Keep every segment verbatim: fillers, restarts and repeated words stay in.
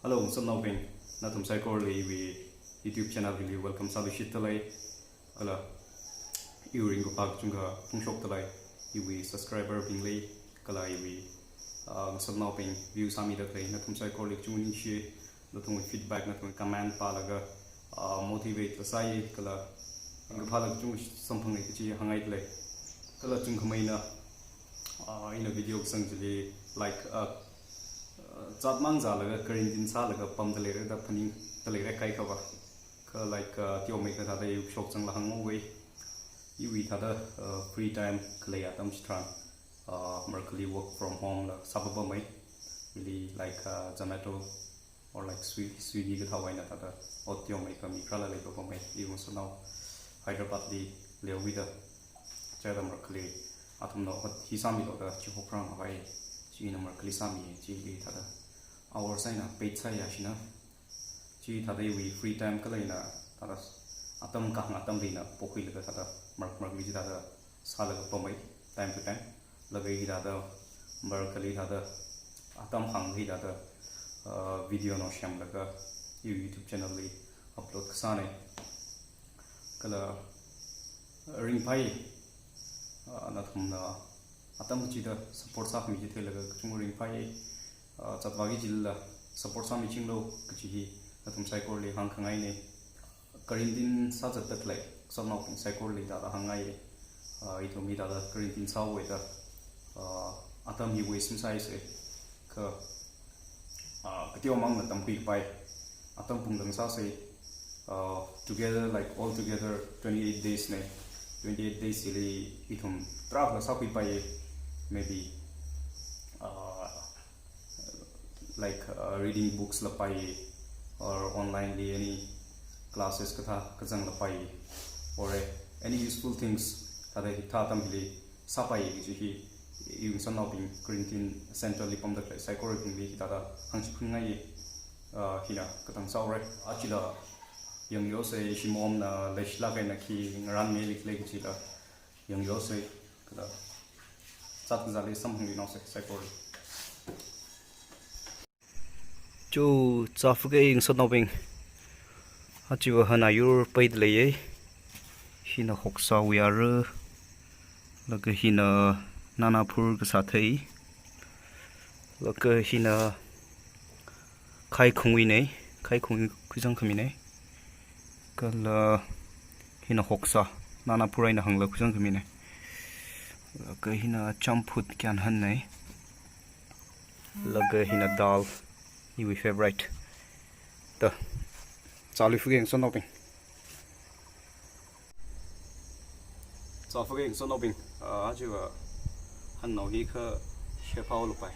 Hello, ngasotnaobing. Nathum saikorali iwui YouTube channel hili welcome sāluishitdalei. Kala iwui ringkaphā kachungkha phongshokdalei. Iwui subscriber bingli, kala iwui, ah, ngasotnaobing view sāmida khalei nathum saikorali kachungkha ningshi. Nathumwui feedback, nathumwui comment pālaga, ah, motivate la sāi, kala ringkaphā la kachungkha samphangai kachi hāngngaidalei. Kala chungkhameina, ah, ina video kasang chili, like, ah, ah, zatmang zālaga quarantine sālaga pamda leira da phaningda leira kaikhava. Kha, like, ah, teomeikha thāda iwui shokzangla hānghaowei. Iwui thāda, ah, free time khalei atam chitharan, ah, marākhali work from home la sāpapamei. Ili, like, ah, Zomato or, like, Swi-, Swiggy kathāwui eina thāda ot teomeikha mikharāla leipapamei. Iwui ngasotnao Hyderabad li leowuida, chithāda marākhali athumna ot hi sāmilu da chihokharānghaowai. Chi ina marākhali sāmi, chili thāda hours eina paid sāya shina. Chithāda iwui free time kala ina thāda atam kahāng atamli ina pokhuilaga thāda marāk marākli chithāda sālaga pamei, time to time. Laga hithāda marākhali thāda atam hāngli thāda, uh, video nao semlaga iwui YouTube channel li upload kasānei. Kala ringphai, ah, nathumna atam kachida support sākhami chi theilaga kachungkha ringphai, ah, zatvāki kajila support sāmichinglu kachi hi nathum saikorali hāngkhangainei. Quarantine sāzatda khalei ngasotnaobing saikorali thāda hāngngai. Ah, ithum hi thāda quarantine sāhaoda, ah, atam hi waste masāsa. Kha, ah, kateomangna tamkhuipai. Atam pungda ngasāsa. Uh, together, like, all together, twenty-eight days nei. Twenty-eight days chili ithum tarākha sākhuipai, maybe, uh, like, uh, reading books la pai, or online li any classes kathā kazang la pai, or, eh, any useful things thāda hikathā atam hili sāpai kachi hi iwui ngasotnaobing quarantine center li pamda khalei saikorabingli hithāda hāngchiphunngai, ah, hina katang sāhaora. Achila yangluisa, shimomna leishilāk eina khi ngarānmilik lei kachila yangluisa, kala zatkazāli samphangluinaosa saikora. Chu, zāfakei ngasotnaobing. Achiva hana yur paida leiya. Hina Hoksawui ara. Laga hina Nanapur kasā thei. Laga hina Khaikhongwui nei. Khaikhongwui khuizang khaminei. Kala hina Hoksa. Nanapur eina hāngla khuizang khaminei. Laga hina Champhut Kyanhan nei. Laga hina dal, iwui favorite. Ta, zāluifakei ngasotnaobing. Zāfakei ngasotnaobing. Ah, achiva hannao hi kha shephaolu pai.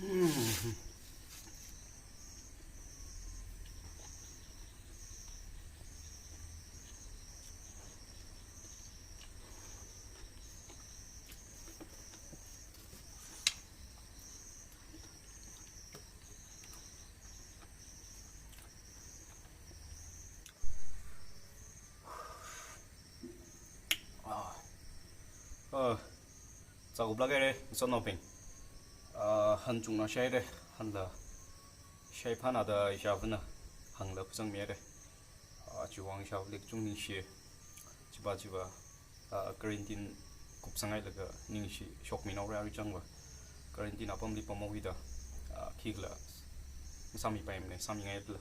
Ah. Ah. Chākuplāk haira, sotnaobing. Ah, han chungna shaihaira, hanla shaiphāna da ishāvāna hāngla phasangmihaira. Ah, chiwui vang ishāvāli kachungkha ningshi. Chiva chiva, ah, quarantine kupsanghailaga ningshi shokminaora aruichangva. Quarantine apamli pamhaoda, ah, khikhala masāmipaimana, sāmingailala.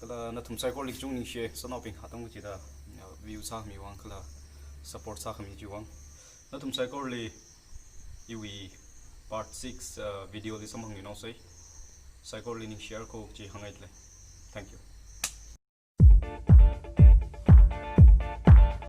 Kala nathum saikorali kachungkha ningshi, sotnaobing, atam kachida, ah, view sākhami vang kala support sākhami chiwui vang. Nathum saikorali iwui part six, ah, videoli samphangluinaosei. Saikorali ningshihaira ko kaji hāngngaidalei. Thank you.